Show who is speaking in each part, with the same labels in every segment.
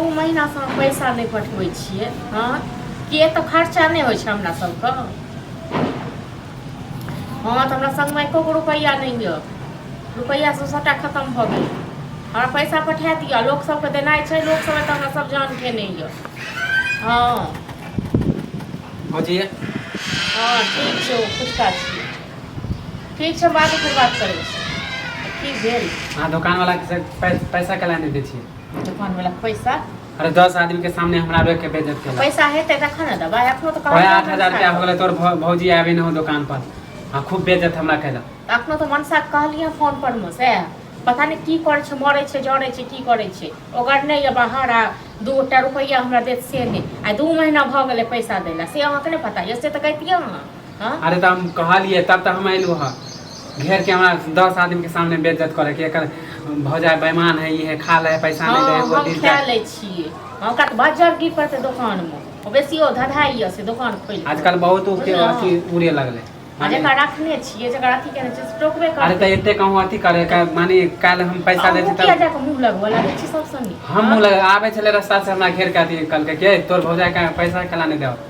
Speaker 1: 2 महीनासँ हम पैसा नहि पठबै छियै। हँ, के तऽ खर्चा नहि होइ छै हमरा सबके? हँ, तऽ हमरा संगमे एको गो रुपैआ नहि यऽ। रुपैआ सब सभटा खतम भऽ गेल। हमरा पैसा पठा दिअ, लोक सबके देनाइ छै। लोक सब एतऽ हमरा सब जान खेने यऽ। हँ।
Speaker 2: भौजी।
Speaker 1: हँ, ठीक छै। ओ खुशका छियै। ठीक छै, बादमे फेर बात करै छी। की भेल?
Speaker 2: अहाँ दोकानवला के से पैसा केला नहि दै छियै?
Speaker 1: दोकानवला के पैसा?
Speaker 2: अरे, 10 आदमी के सामने हमरा रोकि के बेइज्जत केलक।
Speaker 1: पैसा हेतै तखन ने देबै। एखनो तऽ
Speaker 2: ओहे
Speaker 1: कहलियै
Speaker 2: 8000 रुपया हो गेलै। तोर भौजी आबे नहि हो दोकान पर आ खूब बेइज्जत हमरा केलक।
Speaker 1: एखनो तऽ मनसा के कहलियै फोन पर मे, सएह पता नहि की करै छै, मरै छै, जरै छै, की करै छै। ओकर नहि यऽ बाहर आ 2 गोटा रुपैआ हमरा देत से नहि। आइ 2 महीना भऽ गेलै पैसा दै लए, से अहाँके नहि पता यऽ? से तऽ कहितियै अहाँ। हँ।
Speaker 2: अरे, तऽ हम कहलियै तब तऽ हम अयलहुँ हँ। घेर के हमरा 10 आदमी के सामने बेइज्जत करे कि एकर भौजाई बेईमान है, ई है, खा ले है, पैसा नहीं दे है,
Speaker 1: हँ।
Speaker 2: वो
Speaker 1: हम
Speaker 2: दिल
Speaker 1: खा
Speaker 2: जाए।
Speaker 1: लै छियै। हँ, ओकरा तऽ बज्जर गिर पड़तै दोकानमे। ओ बेसियो धधाइए से दोकान खोलि कऽ।
Speaker 2: आजकल बहुत उ के
Speaker 1: बुझलहुँ?
Speaker 2: अथी उड़े लगले।
Speaker 1: आ जेकरा रखने छियै, जेकरा अथी केने छियै, से टोकबे
Speaker 2: अरे, तऽ
Speaker 1: करतै।
Speaker 2: एते कहूँ अथी करे के माने काल्हि हम पैसा दै
Speaker 1: अहूँ
Speaker 2: छी
Speaker 1: किया
Speaker 2: तब
Speaker 1: जाकऽ मुँह लगबऽ लागै छी सब संगे?
Speaker 2: हम मुँह लग आबै छलै रास्ता से, हमरा घेर के अथी कहलकै कि तोर भौजाई के पैसा केला नहि देब?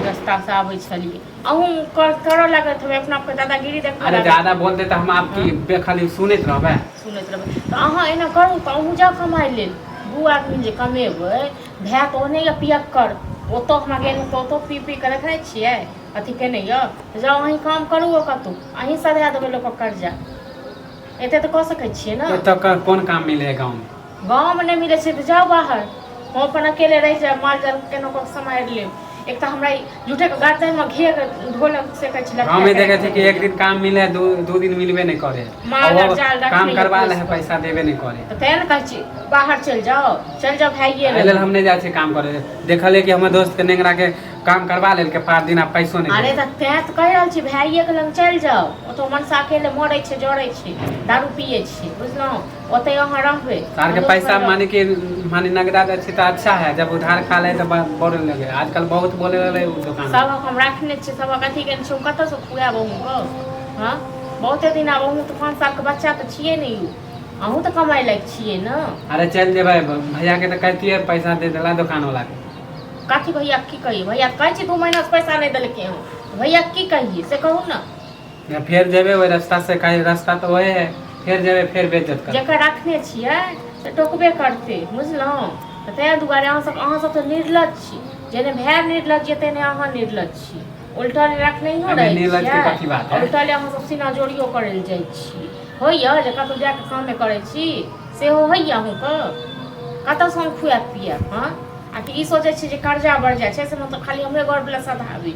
Speaker 1: रास्ता से आबै छलियै, अहूँ करऽ लागत हेबै अपना आपके दादागिरी देखबऽ
Speaker 2: अरे,
Speaker 1: लागत।
Speaker 2: ज्यादा बोलते तऽ हम आपकी खाली सुनैत रहबै?
Speaker 1: सुनैत रहबै तऽ अहाँ एना करू तऽ अहूँ जाउ कमाइ लेल। दू आदमी जे कमेबै, भाय तऽ ओहने यऽ पियक्कर। ओतऽ हमरा गेलहुँ तऽ ओतऽ पी पी कऽ देखने छियै अथी केने यऽ। तऽ जाउ, अहीं काम करू। ओ कतहु अहीं सधा देबै लोकक कर्जा। एते तऽ कऽ सकै छियै ने?
Speaker 2: एतऽ कोन काम मिले है गाँवमे?
Speaker 1: गाँवमे नहि मिलै छै तऽ जाउ बाहर। हम अपन अकेले रहि जायब, माल जाल केना कऽ सम्हारि लेब। एक तऽ हमरा ई झूठेके गर्दनमे घेर ढोलक सेकै छै।
Speaker 2: गाँव में देखे छी कि एक दिन काम मिले है, 2 दिन मिलबे नहीं करे है।
Speaker 1: माल
Speaker 2: और वो
Speaker 1: जाल रखने
Speaker 2: काम
Speaker 1: है
Speaker 2: करवा ले है,
Speaker 1: पोसि कऽ।
Speaker 2: पैसा देबे नहीं करे।
Speaker 1: तऽ तें ने कहै छी, बाहर चलि जाउ, चलि जाउ भाइये
Speaker 2: एहि लेल हम नहि जाइ छियै काम करे। देखलियै कि हमर दोस्त के नेंगरा के काम करवा लेलकै 5 दिन आ पैसो नहि
Speaker 1: अरे,
Speaker 2: देलकै।
Speaker 1: तऽ तें तऽ कहि रहल छी, भाइयेके लग चलि जाउ। ओतऽ मनसा अकेले मरै छै, जरै छै, दारू पियै छै, बुझलहुँ? ओतै अहाँ रहबै।
Speaker 2: सार के पैसा माने कि माने नगदा दै छी तऽ अच्छा है, जब उधार खा ले तऽ बोले लगे। आजकल बहुत बोले लगे उ दुकान।
Speaker 1: सबक हम रखने छियै, सबक अथी केने छियै। हम कतऽसँ खुआएब अहूँके? हँ, बहुते दिन आब। अहूँ तऽ 5 सालके बच्चा तऽ छियै ने यौ। अहूँ तऽ कमाइ लायक छियै ने?
Speaker 2: अरे, चलि जेबै। भैया के तऽ कहतियै पैसा दे देला दुकान वाला के।
Speaker 1: कथी भैया की कहियै? भैया कहै छी 2 महीनासँ पैसा नहि देलकै हँ। भैया की कहियै, से कहू ने।
Speaker 2: या फेर जेबै ओहि रास्ता से, कहीं रास्ता तऽ ओहे है। फेर जेबै, फेर बेइज्जत करबै।
Speaker 1: जेकर रखने छियै से टोकबे करतै, बुझलहुँ? तऽ ताहि दुआरे अहाँसभ तऽ निर्लज छी। जेने भाय निर्लज यऽ, तेने अहाँ निर्लज छी। उल्टल रखनहियो
Speaker 2: एहिमे
Speaker 1: रहै
Speaker 2: निर्लज के
Speaker 1: छियै
Speaker 2: कथी बात है?
Speaker 1: उल्टल अहाँसभ सीना जोड़ियो करै लए जाइ छी। होइए जे कतहु जाकऽ कामे करै छी, सेहो होइए अहूँके? कतऽसँ हम खुआएब पियाएब? हँ, आ कि ई सोचै छी जे कर्जा बढ़ि जाइ छै से मतलब खाली हमरे घरवला सधाबी?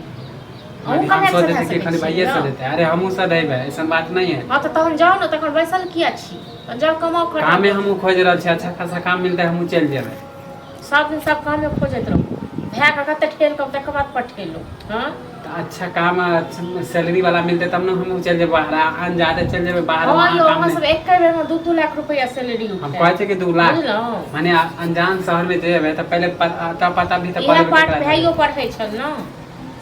Speaker 1: अहूँ
Speaker 2: हम
Speaker 1: कमाए कऽ
Speaker 2: सोचै
Speaker 1: सधा
Speaker 2: छी कि
Speaker 1: सकै
Speaker 2: खाली
Speaker 1: छियै
Speaker 2: भैये
Speaker 1: ने?
Speaker 2: सधेतै। अरे, हमहूँ सधेबै, ऐसन बात नहीं है।
Speaker 1: हँ, तऽ तहन जाउ ने। तखन बैसल किया छी? तहन जाउ, कमाउ
Speaker 2: कामे
Speaker 1: खटाउ।
Speaker 2: हमहूँ खोजि रहल छी। अच्छा खासा काम मिलतै, हमहूँ चलि जेबै।
Speaker 1: सब दिन सब कामे खोजैत रहू। भायके कते ठेल कऽ तकर बाद पठेलहुँ। हँ।
Speaker 2: तऽ अच्छा काम, अच्छा सैलरी वाला मिलतै तब ने हमहूँ चलि जेबै बाहर। आ ज्यादा चलि जेबै बाहर,
Speaker 1: हँ
Speaker 2: वहाँ
Speaker 1: यौ,
Speaker 2: काम
Speaker 1: अहाँ
Speaker 2: नहि।
Speaker 1: सब एके बेरमे 2-2 लाख रुपैआ सैलरी
Speaker 2: हम
Speaker 1: उठायब।
Speaker 2: कहै छियै कि 2 लाख
Speaker 1: बुझलहुँ?
Speaker 2: माने अनजान शहरमे जेबै तऽ पहिले अता पता भी तऽ
Speaker 1: इएह
Speaker 2: पड़ेबै
Speaker 1: पाठ
Speaker 2: केकरा जेबै।
Speaker 1: भाइयो पढ़ै छल ने,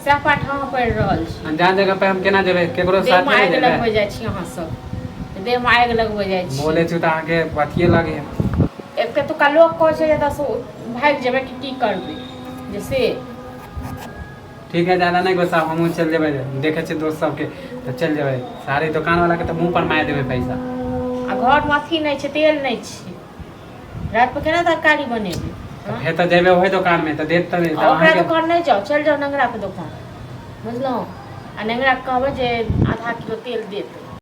Speaker 1: सएह पाठ अहाँ पढ़ि रहल छी।
Speaker 2: अनजान जगह पे हम केना जेबै? केकरो
Speaker 1: देहमे
Speaker 2: साथे नहि
Speaker 1: आगि
Speaker 2: जेबै।
Speaker 1: लगबै जाइ छी अहाँ सब, देहमे आगि लगबै जाइ छी।
Speaker 2: बोलै छी तऽ अहाँके अथिये लगे।
Speaker 1: एक एतुका लोक कहै छै जे एतऽसँ भागि जेबै कि की करबै जे से।
Speaker 2: ठीक है, ज्यादा नहीं गुस्सा। हमहूँ चलि जेबै। देखै छियै दोस्त सबके तऽ चलि जेबै। सारे दोकान वाला के तऽ मुँह पर मारि देबै पैसा।
Speaker 1: आ घरमे अथी नहि छै, तेल नहि छै। रातिमे केना तरकारी बनेबै?
Speaker 2: तऽ फेर तऽ जेबै ओहे दोकानमे तऽ देत तऽ नहि तऽ
Speaker 1: आ ओकरा
Speaker 2: अहाँके
Speaker 1: दोकान नहि जाउ, चलि जाउ नेंगराके दोकान, बुझलहुँ? आ नेंगराके कहबै जे आधा किलो तेल देत।